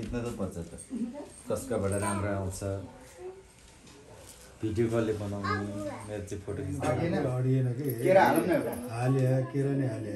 खिच्न त पर्छ त कसकाबाट राम्रो आउँछ भिडियो कलले बनाउनु मेरो चाहिँ फोटो खिच्नु अडिएन कि केरा हालौँ न एउटा हाले केरा नै हाले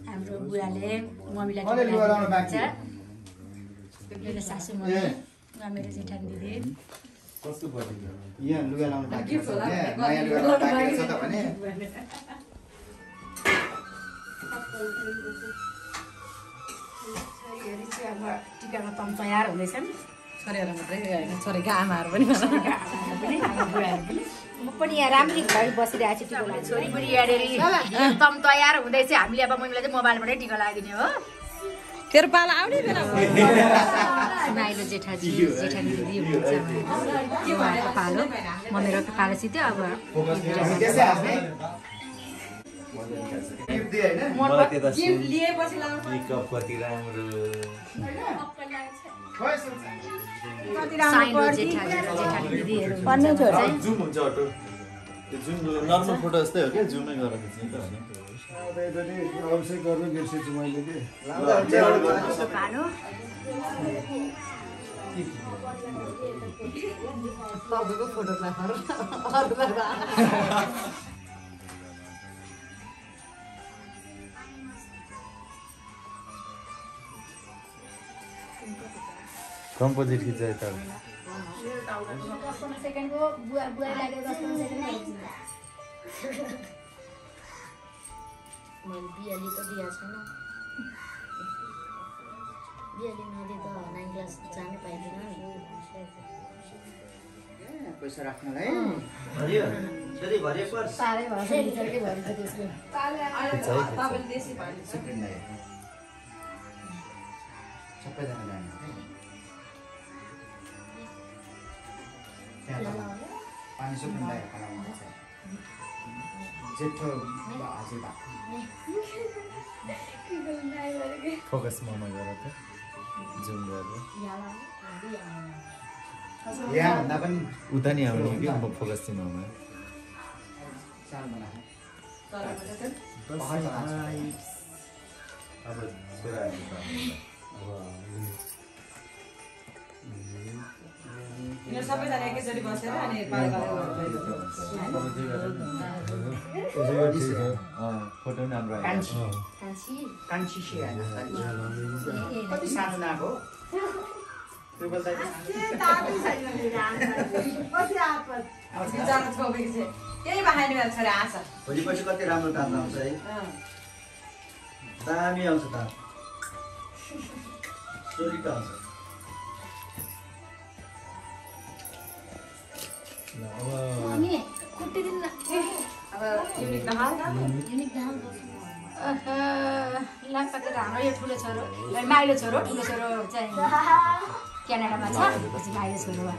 हाम्रो बुढाले मम्मीलाई मेरो सासू मम्मी मेरो जेठानी दिदी कस्तो पर्छ यहाँ लुगा लाउनु बाँकी छ नयाँ लुगा लाउनु बाँकी छ त भने टिकामा तम तयार हुँदैछन् छोरीहरू मात्रै होइन छोरीका आमाहरू पनि म पनि यहाँ राम्ररी घर बसिरहेको छु टिका लाग्छ छोरी बुढी हेरेर तम तयार हुँदैछ हामीले अब मम्मीलाई चाहिँ मोबाइलबाटै टिका लगाइदिने हो तेरो पाला आउने बेला माइलो जेठानी दिदी हुनुहुन्छ उहाँको पालो म मेरो पालो सिधै अब मलाई त्यता मेकअप कति राम्रो साइलो जेठानी दिदीहरू जुम हुन्छ अटो त्यो जुम नर्मल फोटो जस्तै हो क्या जुमै गरेर खिच्ने त होइन अवश्य गर्नु बिर्सेछु मैले कि पालो फोटोग्राफर कम्पोजिट खिचाइ त मैले बिहाली त दिएको छैन बिहाली नदिए त 9 क्लास जानै पाइँदैन पैसा राख्नलाई साह्रै भएछ रिजल्टै भएछ त्यसको सबैजना जाने पानी सुक्नलाई जेठो हजुर फोकस ममा गर त जुम गरेर यहाँ भन्दा पनि उता नि आउने कि म फोकस चाहिँ ममा अब यो सबैजना एकैचोटि बसेर अनि फोटो पनि राम्रो कान्छी कति सानो नाक हो त्यही बाहाने मेरो छोरा आछ भोलिपछि कति राम्रो ताप आउँछ है दामी आउँछ ताप सोरी त आउँछ हाम्रो यो ठुलो छोरो माइलो छोरो ठुलो छोरो चाहिँ क्यानाडामा छ पछि माइलो छोरो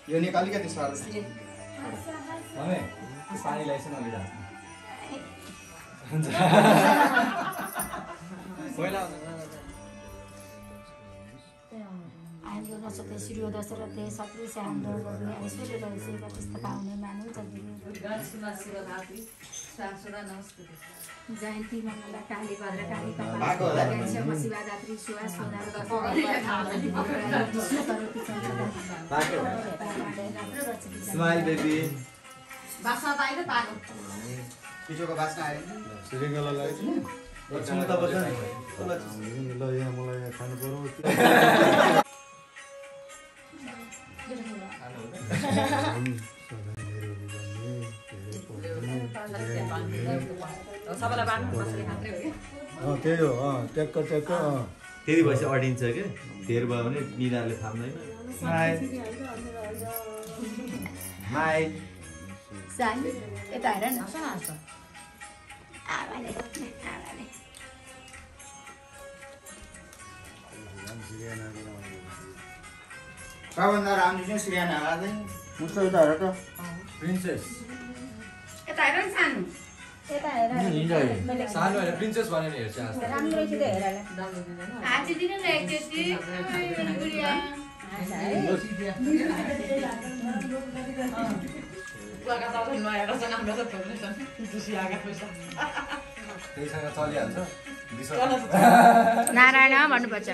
यो नि अलिकति साह्रो पानी ल्याइछ न हाम्रो नसक्दै सूर्य दशरथ सत्री हाम्रो गर्ने सूर्य दशरथ त्यस्तो पाउने मानु जयन्ती मङ्गला काली भद्र काली शिवरात्रि सुहास स्माइल बेबी बास्ना पाइले पाको पिछोको बास्ना आयो श्रीगला लाग्यो लक्ष्मी त बस्छ ल यहाँ मलाई यहाँ खानु पर्यो त्यही हो ट्याक्क फेरि भएपछि अडिन्छ क्या धेर भयो भने निराले थाम्दैन यता हेर न सबभन्दा राम्रो चाहिँ सिरियाना आउँदै मुस्को यता हेर त प्रिन्सेस यता हेर न सानो यता हेर सानो हैन प्रिन्सेस भनेर हेर्छ आज राम्रो छ त हेर आज दिन न एकचोटी गुडिया त्यहीसँग चलिहाल्छ नारायण भन्नुपर्छ।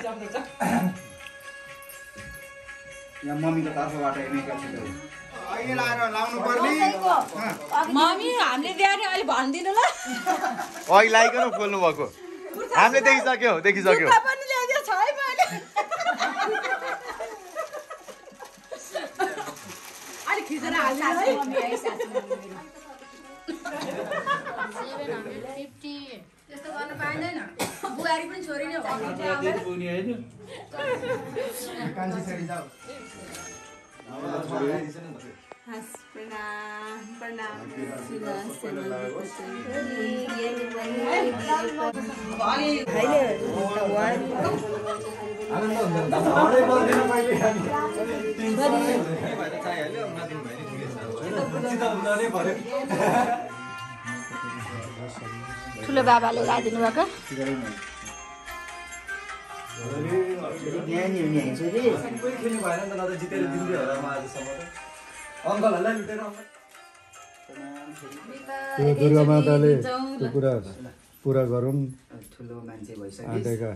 यहाँ मम्मीको तर्फबाट मेकअप अहिले लाएर लाउनु पर्ने मम्मी हामीले दिएर अहिले भनिदिनु ल अघि लाइकन खोल्नु भएको हामीले देखिसक्यो पनि ल्याइदियो छ है मैले अलिक खिचेर हाल्नु है त्यस्तो गर्न पाइँदैन बुहारी पनि छोरी नै हो कान्छी छोरी जाऊ ठुलो बाबाले लगाइदिनु भएको दुर्गा माताले त्यो कुरा पुरा गरौँ ठुलो मान्छे आँटेका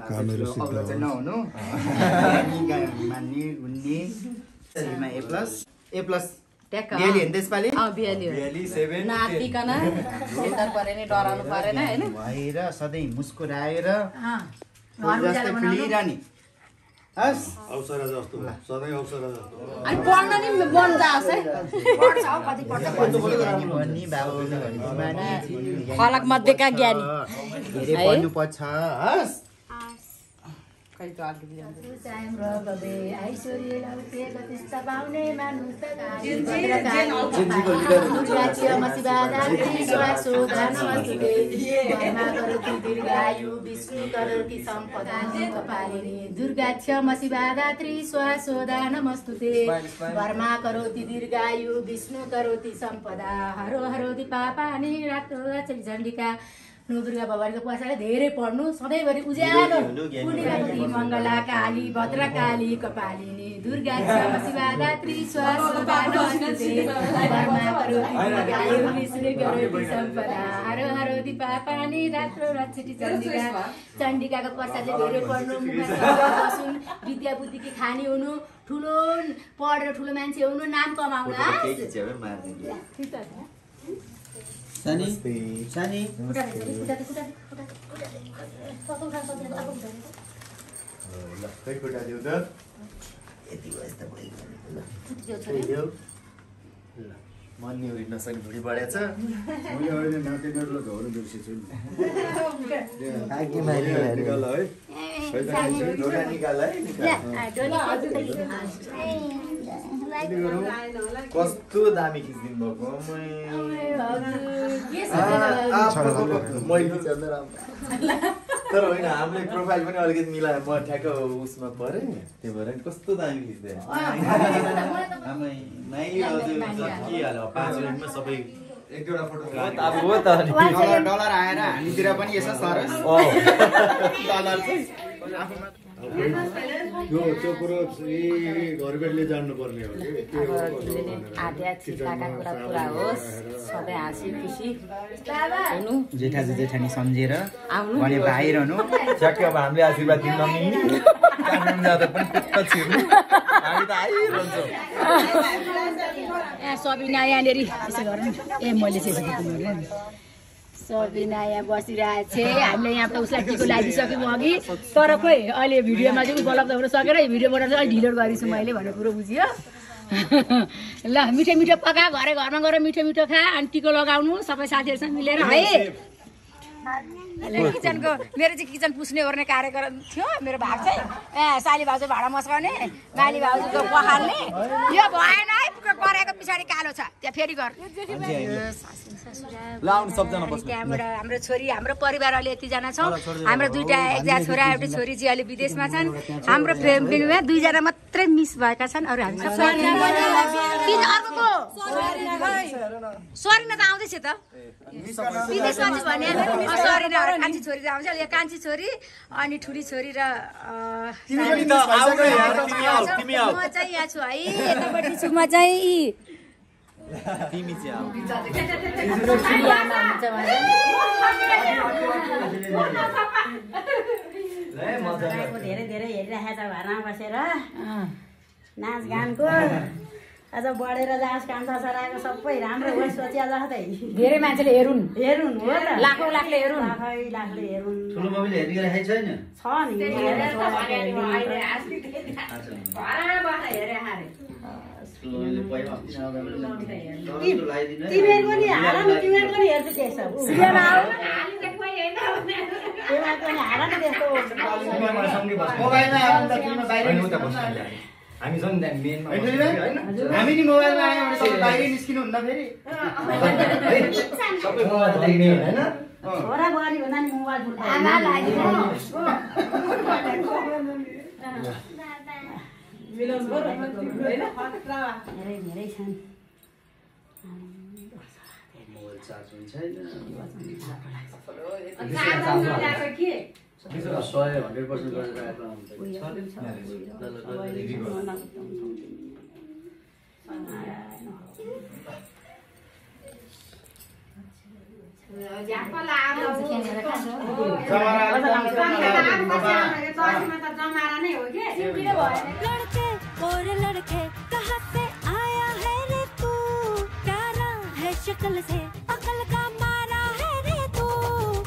कामहरू सिद्ध नहुनु मान्ने गुन्ने ए प्लस बिहाली हेर्नु त्यसपालि नातिकन परे नि डराउनु परेन होइन भएर सधैँ मुस्कुराएर जस्तै फुलिरहने हस् अवसर जस्तो सधैँ अवसर जस्तो अनि पढ्न नि मन जाओस् है भन्ने बाबु फलक मध्येका ज्ञानी धेरै पढ्नुपर्छ हस् दुर्गा क्षमा शिवा दात्री स्वसोदा नमस्तुते वर्मा करोति दीर्घायु विष्णु करोति सम्पदा हरो हरो दिपा पानी रातो चण्डिका दुर्गा बाबाको पैसाले धेरै पढ्नु सधैँभरि उज्यालो पुण्यवती मङ्गला काली भद्रकाली कपालिनी दुर्गा क्षमा शिवा दात्री स्वसोदा नमस्तुते वर्मा करोति दीर्घायु विष्णु करोति सम्पदा हरो हरो दिपा पानी रातो रक्षिटी चण्डिका चण्डिकाको पैसाले धेरै पढ्नु मुखमा बस्नु विद्या बुद्धिकी खानी हुनु ठुलो पढेर ठुलो मान्छे हुनु नाम कमाउनु सानी सानी नसक्ने भुँडी बढेछ मैले अहिले नातिनीहरूलाई घाउरो बिर्सेछु नि कस्तो दामी खिचिदिनु भएको तर होइन हामीले प्रोफाइल पनि अलिकति मिलाएर म ठ्याक्क उसमा परेँ त्यही भएर कस्तो दामी खिच्दै के हाल्यो 5 मिनटमा सबै एक दुईवटा फोटो अब हो त डलर आएर हामीतिर पनि यसो सरस डलर चाहिँ यो त्यो कुरो घरबेटले जान्नुपर्ने हो जेठाजु जेठानी सम्झेर भने भाइ रहनु ठ्याक्कै अब हामीले आशीर्वाद दिन काठमाडौँ जाँदा पनि पुत्त छिर्नु हामी त आइरहन्छौँ सबिना यहाँनिर यसो गरौँ ए मैले चाहिँ सबिना यहाँ बसिरहेको छ हामीले यहाँ त उसलाई टिको लगाइदिइसक्यौँ अघि तर खोइ अहिले भिडियोमा चाहिँ उपलब्ध हुन सकेर भिडियो बनाएर चाहिँ अलिक ढिलो गरिछु मैले भन्ने कुरो बुझियो ल मिठो मिठो पका घरमा गएर मिठो मिठो खा अनि टिको लगाउनु सबै साथीहरूसँग मिलेर है किचनको मेरो चाहिँ किचन पुस्ने ओर्ने कार्यक्रम थियो मेरो भाग चाहिँ साली भाउजू भाँडा मस्काउने माली भाउजूको पखाल्ने यो भएन है परेको पछाडि कालो छ त्यहाँ फेरि गर त्यहाँबाट हाम्रो छोरी हाम्रो परिवार अहिले यतिजना छौँ हाम्रो एकजना छोरा एउटा छोरी चाहिँ अहिले विदेशमा छन् हाम्रो फ्यामिलीमा 2 जना मात्रै मिस भएका छन् अरू हामी सरिना त आउँदैछ त विदेशमा चाहिँ भने सरिना कान्छी छोरी आउँछ यहाँ कान्छी छोरी अनि ठुली छोरी र म चाहिँ यहाँ छु है यतापट्टि छु म चाहिँ धेरै धेरै हेरिरहेको छ घरमा बसेर नाचगानको आज बढेर जाओस् कान्छा छोराको सबै राम्रो होस् सोच्या जस्तै धेरै मान्छेले हेरुन् हो त लाखौँ लाखले हेरुन् लाखले हेरुन् ठुलो मम्मीले हेरिरहेको छैन छ नि तिमीहरूको नि हारा नि तिमीहरूको नि हेर्छु त्यसो हामी छौँ नि मेनमा हामी नि मोबाइलमा आयो भने तपाईँ बाहिरै निस्किनु हुन्न फेरि सबै मोबाइल देख्ने होइन छोरा बुहारी हुँदा नि मोबाइल धेरै धेरै छन् मोबाइल चार्ज हुन्छ छैन 100% गरेर आएको लड़के और लड़के कहाँ से आया है रे तू प्यारा है शक्ल से अकल का मारा है रे तू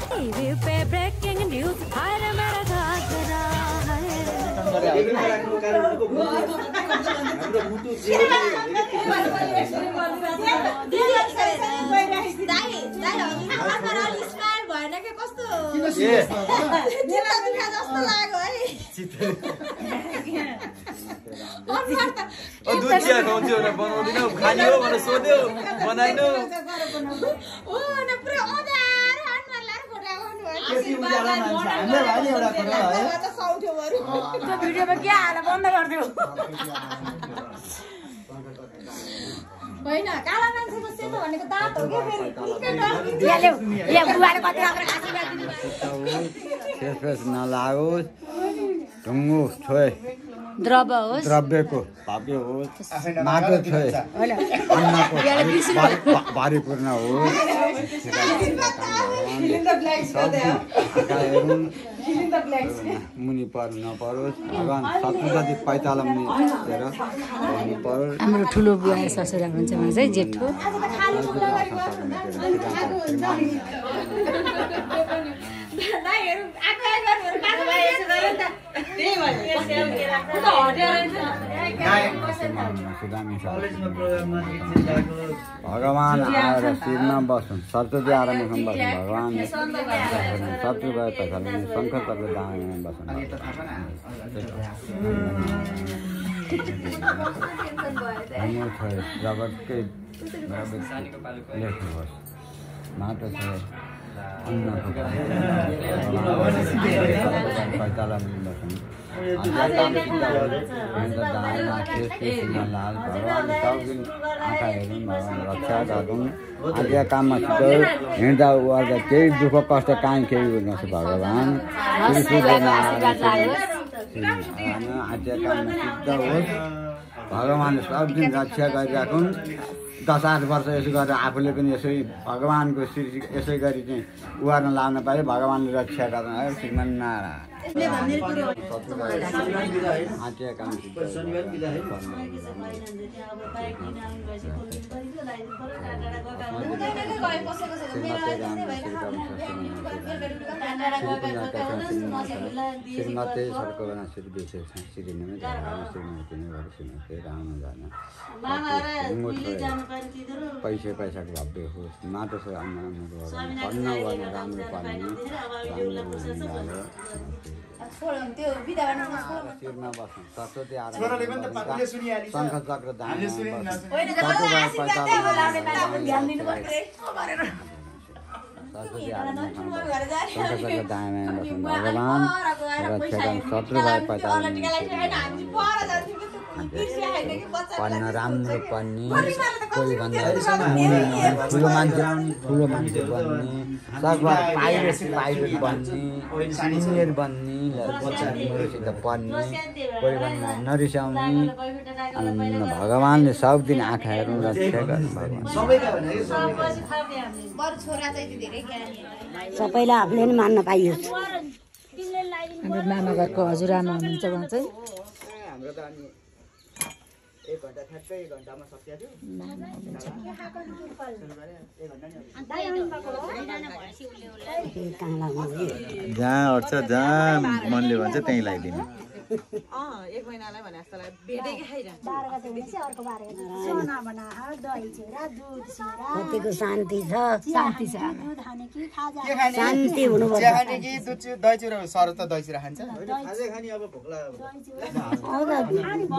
टीवी पे ब्रेकिंग न्यूज हर मेरा घाघरा दुध चिया खुवाउँछु भनेर बनाउँदिनौ खाने हो भनेर सोध्यो बनाइनौ भिडियोमा के हाल बन्द गरिदियो होइन काला मान्छेको सेतो भनेको दाँत हो क्या फेरि नलागोस् ढुङ्गोस् छोए द्रव्य होस् द्रव्यको भाग्य होस् माटो छोए अन्नको भारीपूर्ण होस् मुनि पर्नु नपरोस् भगवान् शत्रु जाति पैताला मुनि हेर पर्नु परोस् हाम्रो ठुलो बुवा ससुरा हुन्छ उहाँ चाहिँ जेठो भगवान् आएर शिरमा बस्छन् सरस्वती आएर मुखमा बस्छन् भगवान् शत्रु भए पैसाले शङ्कर चक्र दामा बस्छन् जगतकै लेख्नुहोस् माटो छ अन्नको पैताला बस्छन् लाल भगवान् सबदिन आँखा हेर्नु भगवान् रक्षा गरौँ आज्ञा काममा सिद्ध हिँड्दा ओर्दा केही दुःख कष्ट काहीँ केही नछ भगवान् आज्ञा काममा सिद्ध होस् भगवान् सबदिन रक्षा गरिराखौँ 10-8 वर्ष यसो गरेर आफूले पनि यसै भगवान्को यसै गरी चाहिँ उहार्न लान पाए भगवान्ले रक्षा गर्न है श्रीमान श्रीमती सरकवना श्री विशेष श्री पैसा पैसाको भव्य होस् माटो छ पढ्न गर्न राम्रो पर्ने शिरमा बस्नु सरस्वती आएर शङ्ख चक्र दामा बस्नु भगवान् रक्षा शत्रु भए पैसा पढ्न राम्रो पढ्ने कोही भन्दा ठुलो मान्छे बन्ने सकभर पाइलट बन्ने इन्जिनियर बन्ने मसित पढ्ने कोही भन्दा नरिसाउने भगवान्ले सब दिन आँखा हेर्नु रक्षा गर्नु भगवान् सबैलाई आफूले नि मान्न पाइयोस्। हाम्रो मामा घरको हजुरआमा हुनुहुन्छ उहाँ चाहिँ हाम्रो त अनि 1 घण्टा ठ्याक्कै 1 घण्टामा सकिहाल्यो। जहाँ अट्छ जहाँ मनले भन्छ त्यहीँ लगाइदिनु। 1 महिनालाई भने जस्तो लाग्यो भेटेकै खाइरहन्छ। कतिको शान्ति छ, शान्ति छ। शान्ति हुनुपर्छ। चिया कि दुध दही चिउरा सर त दही चिउरा खान्छ खाँदै खानी अब भोक लाग्यो।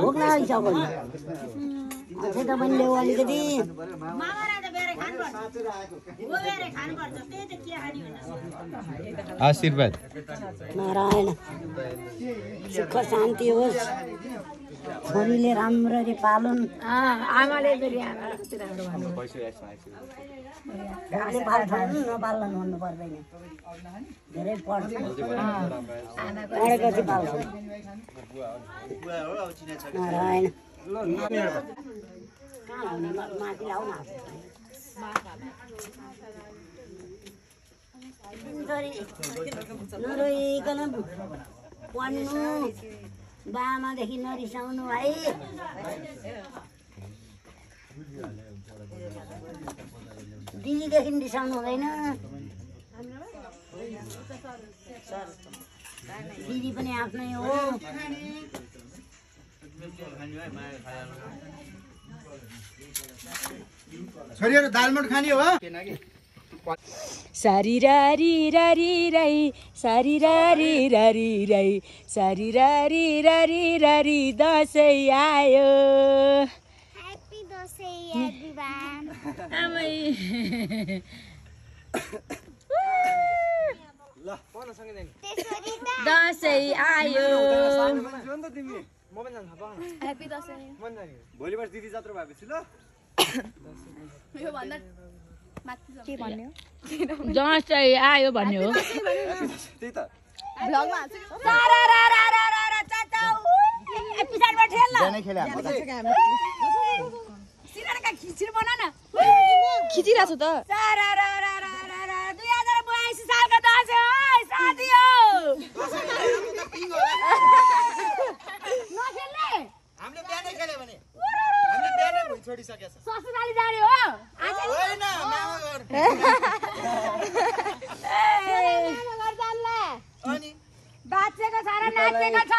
भोक लागिसक्यो अझै त बहिनीले अलिकति आशीर्वाद नारायण सुख शान्ति होस्, छोरीले राम्ररी पालुन्। आमाले फेरि आमा कति राम्रो भन्नु। आफूले पाल्छन् नपाल्नु भन्नु पर्दैन, धेरै पढ्छ पढेपछि पाल्छन्। नारायण कहाँ लाउने माथि लाउ न। नरोइकन पढ्नु, बामादेखि नरिसाउनु है। दिदीदेखि रिसाउनु हुँदैन, दिदी पनि आफ्नै हो। छोरीहरू दालमोट खाने हो। सारी रारी रारी राई सारी रारी रारी राई सारी रारी रारी रारी दसैँ आयो। Happy Dashain everyone. आमै दसैँ आयो। ह्याप्पी दसैँ। भोलि पर्सि दिदी जात्रा भएपछि ल यो भन्दा के भन्ने हो? दसैँ आयो भन्ने हो। त्यही त भ्लगमा हाल्छु। खिचिरहेको छु त। 2082 सालको दसैँ हो साथी हो। नखेल्ने हामीले बिहानै खेल्यो भने हामीले बिहानै भुइँ छोडिसकेछ। ससुराली जाने हो आज होइन मामा घर अनि अनि बाँचेको छ र नाचेको छ।